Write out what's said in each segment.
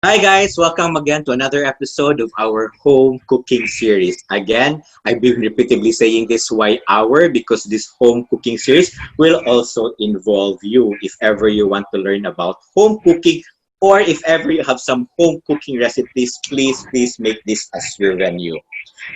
Hi guys, welcome again to another episode of our home cooking series. Again, I've been repeatedly saying this, why our? Because this home cooking series will also involve you if ever you want to learn about home cooking or if ever you have some home cooking recipes, please, please make this as your venue.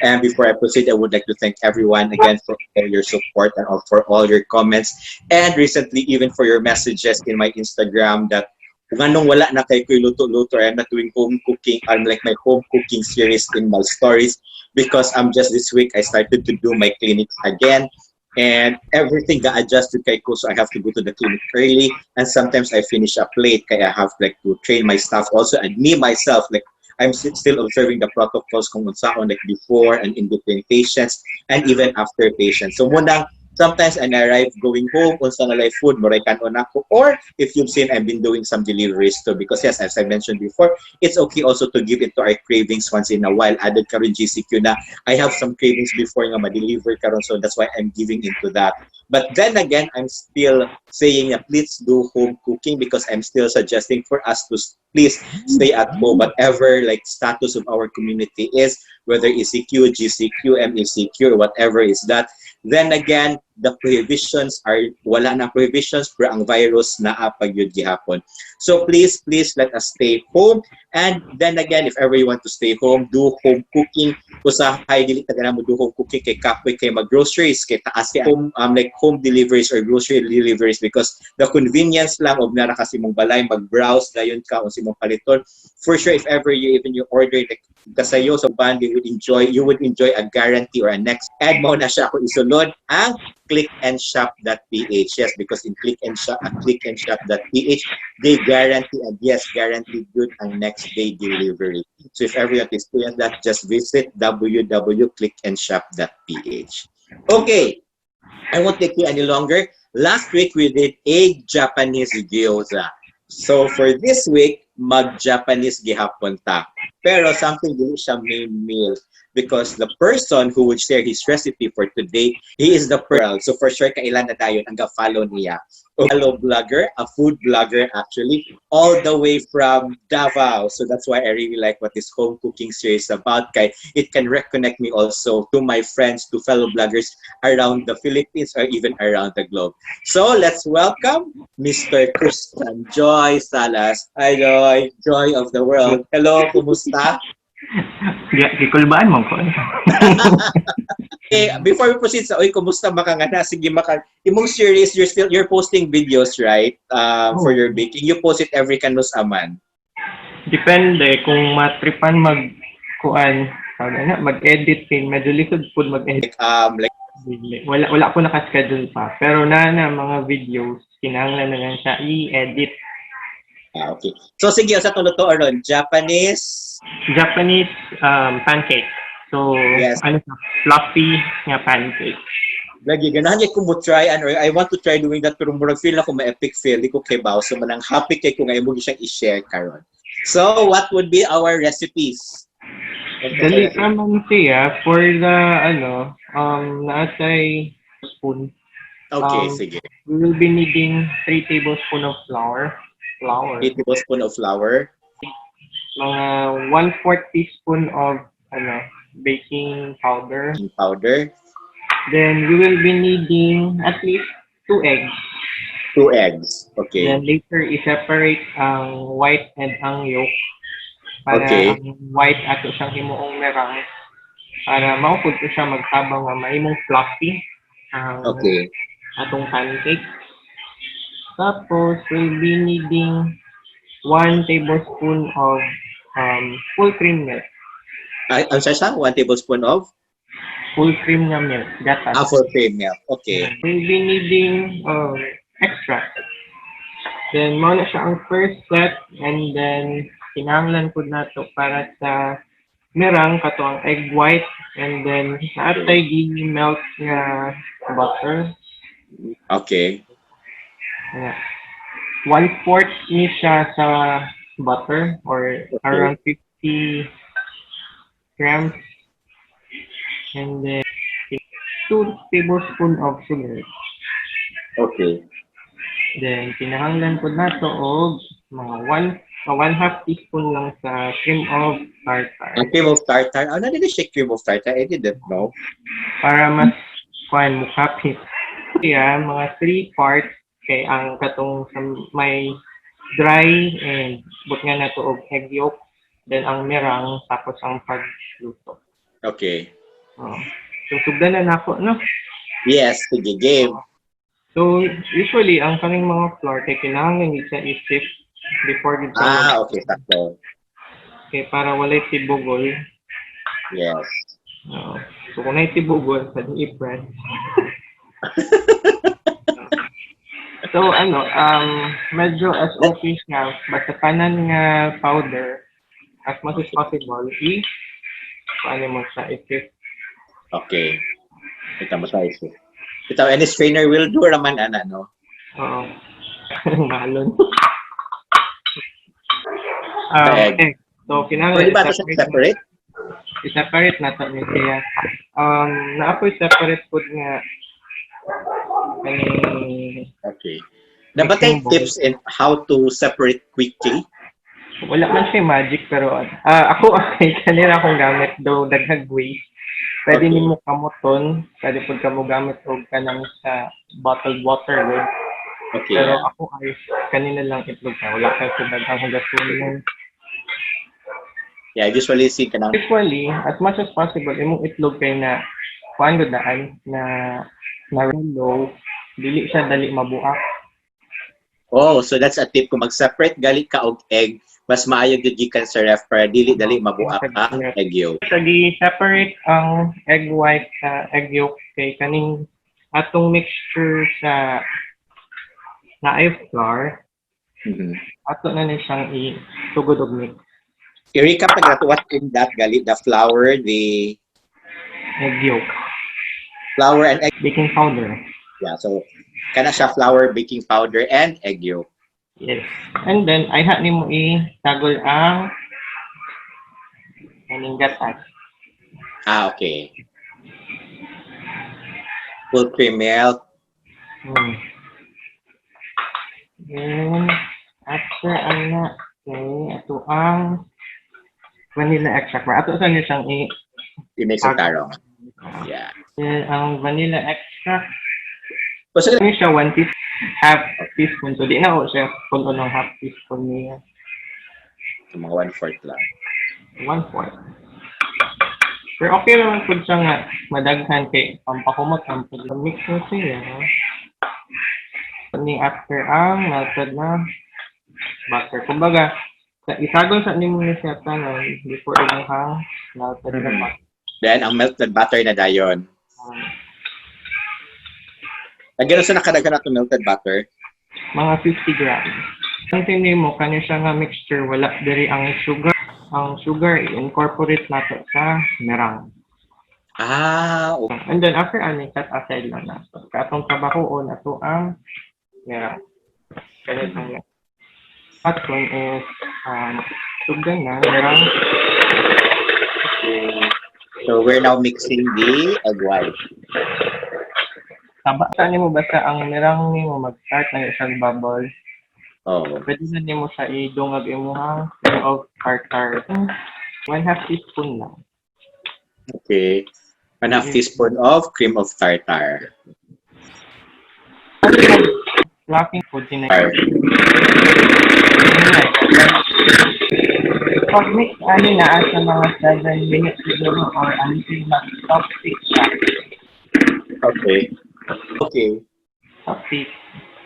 And before I proceed, I would like to thank everyone again for all your support and for all your comments and recently even for your messages in my Instagram that nganong wala na kaayo ko'y luto-luto. I'm not doing home cooking. I'm like my home cooking series in my stories because I'm just this week I started to do my clinics again and everything got adjusted kaayo ko, so I have to go to the clinic early and sometimes I finish up late kaya I have like to train my staff also and me myself, like I'm still observing the protocols kung unsaon like before and in between patients and even after patients. So mao nang sometimes I arrive going home, unsa na lay food, mao ray kan-on nako. Or if you've seen, I've been doing some deliveries too because yes, as I mentioned before, it's okay also to give into our cravings once in a while. Added karon GCQ na, I have some cravings before nga ma-deliver karon, so that's why I'm giving into that. But then again, I'm still saying that please do home cooking because I'm still suggesting for us to please stay at home, whatever like status of our community is, whether ECQ, GCQ, MECQ, or whatever is that. Then again, the prohibitions are wala na prohibitions pero ang virus naa pa gyud gihapon. So please, please let us stay home. And then again, if ever you want to stay home, do home cooking. Usahay dili ta mo do home cooking kay kapoy kay mag-groceries kay taas kay home like home deliveries or grocery deliveries because the convenience lang og naa ra ka sa imong balay, mag-browse dayon ka unsa imong paliton. For sure, if ever you even you order like kasayo sa band, you would enjoy a guarantee or a next and mao na siya ako isulod ang clickandshop.ph. Yes, because in click and shop at clickandshop.ph, they guarantee and yes, guarantee good ang next day delivery. So if ever you want to experience that, just visit www.clickandshop.ph. Okay, I won't take you any longer. Last week we did a Japanese gyoza. So for this week, mag-Japanese gihapon ta. Pero something dili siya main meal because the person who would share his recipe for today, he is the pearl. So for sure, kaila na dayon ang ga-follow niya. A fellow blogger, a food blogger actually, all the way from Davao. So that's why I really like what this home cooking series is about. Kay it can reconnect me also to my friends, to fellow bloggers around the Philippines or even around the globe. So let's welcome Mr. Christian Joy Salas. Hi, Joy. Joy of the world. Hello, kumusta? Gikulbaan mo ko. Okay, before we proceed sa, oy, kumusta maka nga na? Sige, maka, imong series, you're posting videos, right? For your baking. You post it every kanus-a man? Depende kung matripan mag kuan, tawag na, mag-edit din. Medyo lisod pud mag-edit. Like, Wala wala ko naka-schedule pa. Pero na mga videos, kinahanglan na lang siya i-edit. Ah, okay. So, sige, sa itong luto aron, Japanese, Japanese pancake. So, ano siya, fluffy nga pancake. Lagi, ganahan niya kung mo try, ano, I want to try doing that, pero murag feel ako ma-epic fail, di ko kibaw. So, mao nang happy kaayo ko nga imo siyang i-share karon. So, what would be our recipes? Dali naman siya for the ano, naa tay spoon. Okay, sige. We will be needing 3 tablespoon of flour. Flour. 3 tablespoon of flour. Mga 1/4 teaspoon of ano, baking powder. Baking powder. Then we will be needing at least 2 eggs. 2 eggs. Okay. Then later i-separate ang white and ang yolk. Para ang white ato siyang himuong meringue. Para mao pud to siya magtabang nga mahimong fluffy ang atong pancake. Tapos we'll be needing 1 tablespoon of full cream milk. Ay, ang siya? 1 tablespoon of? Full cream nga milk. Gatas. Ah, full cream milk. Okay. We'll be needing extract. Then, mao na siya ang first set and then kinahanglan pud nato para sa meringue kato ang egg white and then naa tay gi-melt nga butter. Yeah. 1/4 ni siya sa butter or around 50 grams. And then 2 tablespoon of sugar. Then kinahanglan pud nato og mga 1 1/2 teaspoon lang sa cream of tartar. Ang cream of tartar. Ano nila siya, cream of tartar? I didn't know. Para mas kuan, mukapit. Kaya mga three parts kay ang katong sa may dry and but nga na to og egg yolk, then ang meringue, tapos ang pagluto. Okay. Oh. So sugdan na nako, no? Yes, sige, game. So usually ang kaning mga flour kay kinahanglan gid siya i-sift before gid siya Ah, okay, sakto. Kay para walay tibugol. Yes. Oo. So kung naay tibugol, pwede i-press. So ano, medyo SOP siya, basta tanan nga powder, as much as possible, i ano mo siya, i-sift. Okay. Kita mo sa issue. Ito, any strainer will do raman, ana, no? Oo. Malon. Egg. Egg. So, kinahanglan Pwede ba ito siya separate? I-separate na to ni siya. Naa po'y separate food nga kaning Okay. Dapat ay mixing bowl. Tips in how to separate quickly? Wala man siya magic, pero ako ay kanila akong gamit do daghag waste. Pwede nimo kamoton, pwede pud kamo gamit og kanang sa bottled water gud. Pero ako ay kanina lang itlog ka. Wala kay sa daghang hugason. Yeah, usually see kanang Usually, as much as possible, imong itlog kay na kuan gud daan na low, dili siya dali mabuak. Oh, so that's a tip. Kung mag-separate gali ka og egg, mas maayo gyud gikan sa ref para dili dali mabuak ang egg yolk. Sa gi-separate ang egg white sa egg yolk kay kaning atong mixture sa naay flour, ato na ni siyang i-sugod og mix. I-recap na nato what in that gali, the flour, the Egg yolk, flour and egg. Baking powder. Yeah, so kana siya, flour, baking powder and egg yolk. Yes. And then ayha nimo i-tagol ang kaning gatas. Ah, okay. Full cream milk. Then after ana okay, ato ang vanilla extract. Ato sa niya siyang i I-mix sa tarong. Yeah. Then, ang vanilla extract, So, ano siya, 1 teaspoon, half teaspoon. So, di na ako siya puno ng half teaspoon niya. Mga one-fourth lang. 1/4. Pero okay naman po siya nga madaghan kay pampakumot ang pud. Mix mo siya. Ni after ang melted na butter. Kumbaga, sa isagol sa nimo ni siya tanan before imong melted na butter. Then, ang melted butter na dayon. Lagyan sa nakadaghan nato melted butter. Mga 50 grams. Ang nimo kani siya nga mixture, wala diri ang sugar. Ang sugar i-incorporate nato sa meringue. Ah, okay. And then after ani, set aside lang nato. Katong trabahoon ato ang meringue. Kani ang hot one is sugdan na meringue. Okay. So, we're now mixing the egg white. Taba sa nimo basta ang meringue nimo mag-start na isang bubble. Oh. Pwede na nimo siya idungag imuhang cream of tartar. 1/2 teaspoon lang. Okay. 1/2 teaspoon of cream of tartar. Fluffing food din Tar. Pag mix ani na sa mga 7 minutes siguro or until mag-soft thick siya. Okay. Soft thick.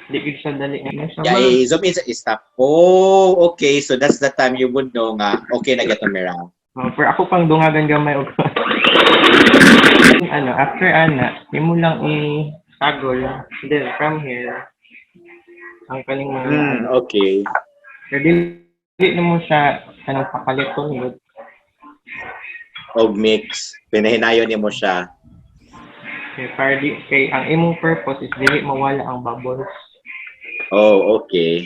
Di gid siya dali. Ano siya? Yeah, i-zoom in sa stop. Oh, okay. So that's the time you would know nga, okay na gatong meringue. Oh, pero ako pang dungagan gamay og ano, after ana, imo lang i-sagol. Then from here, ang kaning mga Pero dili dili mo siya kanang pakaliton gud. Og mix. Pinahinayon nimo siya. Kay para di kay ang imong purpose is dili mawala ang bubbles. Oh, okay.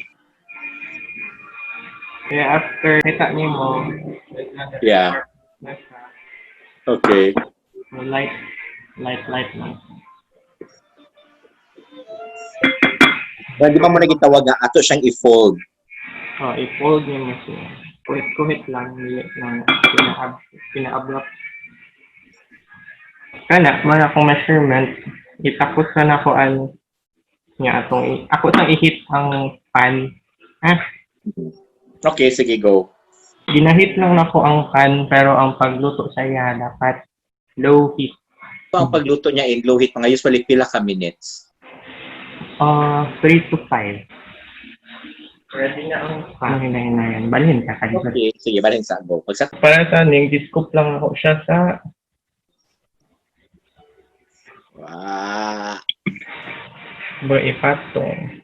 Kaya after kita nimo na siya. So light light light lang. Pero di ba mo na gitawag nga ato siyang i-fold? Oh, i-fold niyo mo siya. Kuhit-kuhit lang, dili lang pina-abrupt. Kana, man akong measurement, itapos na nako ang nga atong ako sang i-heat ang pan. Ah, Okay, sige, go. Gina-heat lang nako ang pan, pero ang pagluto sa iya dapat low heat. So, ang pagluto niya in low heat, mga usually pila ka minutes? 3 to 5. Ready na ang pan. Hinay-hinayan. Balhin ka kadto. Okay, sige, balhin sa go. Pagsa Para sa ning scoop lang ako siya sa Wow. ba ipatong.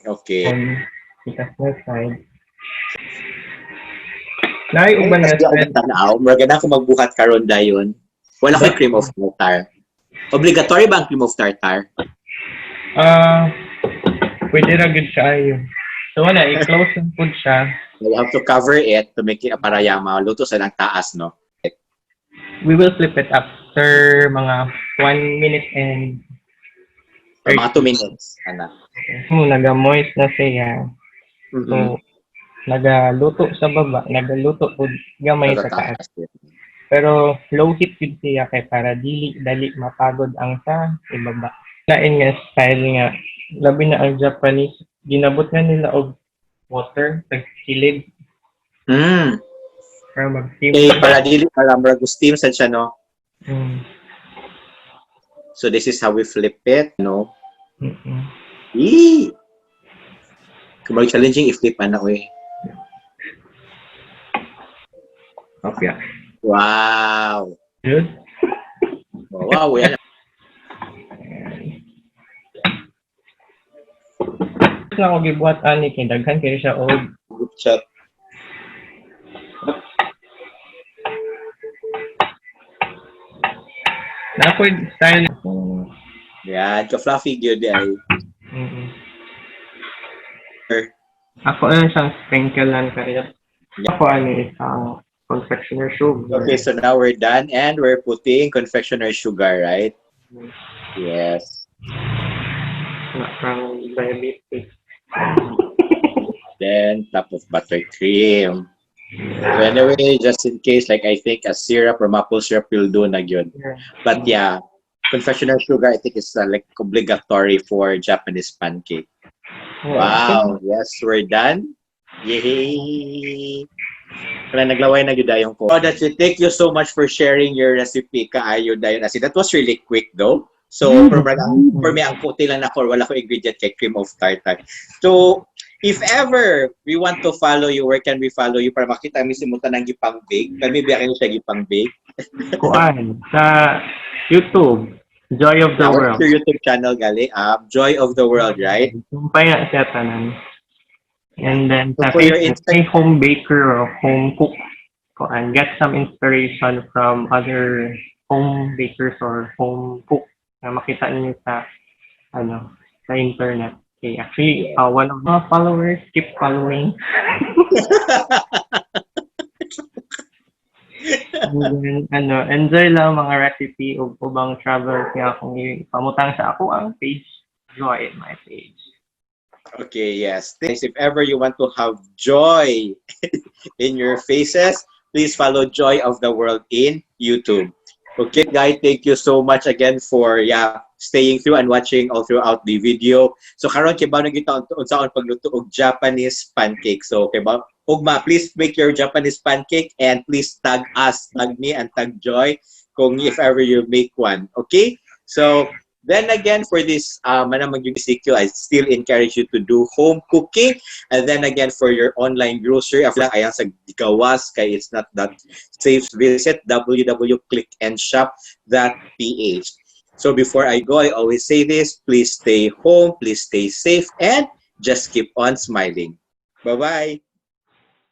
Okay. Itas na side. Naay uban nga Kasi ako side. tanaw, mura na ako magbuhat karon dayon. Wala ko'y cream of tartar. Obligatory ba ang cream of tartar? Ah, pwede ra gud siya ayo. So wala, i-close lang pud siya. You have to cover it to make it para ya maluto sa lang taas, no? We will flip it after mga 1 minute and Or mga 2 minutes. Ana. Naga-moist na siya. So, nagaluto sa baba, nagaluto pud gamay sa taas. Pero low heat gud siya kay para dili dali mapagod ang sa ibaba. Lain nga style nga labi na ang Japanese, ginabot nga nila og water sa kilid para mag-steam. Okay, para dili para murag steam sad siya, no? Mm. So this is how we flip it, no? Mm-mm. Eee! Kumag challenging i-flip ana oy. Okay. Wow. Good. Wow, yan. Na ako gibuhat ani kay daghan kay siya og Group chat. Na ako style. Yan, ka-fluffy gyud ay. Ako ano siyang sprinkle lang kaya. Ako ano isang confectioner sugar. Okay, so now we're done and we're putting confectioner sugar, right? Yes. Na from diabetes. Then top of buttercream. So anyway, just in case, like I think a syrup or maple syrup will do na yun. But yeah, confectioner sugar, I think, is like obligatory for Japanese pancake. Wow. Yes, we're done. Yay! Kaya naglaway na gyud dayon ko. Oh, that's it. Thank you so much for sharing your recipe kaayo dayon. As in, that was really quick though. So, for me, ang kuti lang nako, wala ko ingredient kay cream of tartar. So, if ever we want to follow you, where can we follow you para makita mi si mo tanang gipang bake? Kami biya kayo siya gipang bake. Kuan sa YouTube, Joy of the What's World. your YouTube channel gali? Joy of the World, right? Sumpay na siya tanan. And then sa So for your Facebook, may home baker or home cook. Kuan, get some inspiration from other home bakers or home cook na makita niyo sa ano sa internet. Okay, actually, one of my followers keep following. And then, ano, enjoy lang mga recipe ug ubang travel kaya kung ipamutang sa ako ang page, joy my page. Okay, yes. Thanks. If ever you want to have joy in your faces, please follow Joy of the World in YouTube. Okay, guys, thank you so much again for, yeah, staying through and watching all throughout the video. So karon kay na kita unsaon pagluto og Japanese pancake. So kay ba ugma, please make your Japanese pancake and please tag us, tag me and tag Joy kung if ever you make one. Okay? So then again, for this manang mag CQ, I still encourage you to do home cooking. And then again, for your online grocery, after lang ayaw sa gawas, kay it's not that safe, visit www.clickandshop.ph. So before I go, I always say this, please stay home, please stay safe, and just keep on smiling. Bye-bye.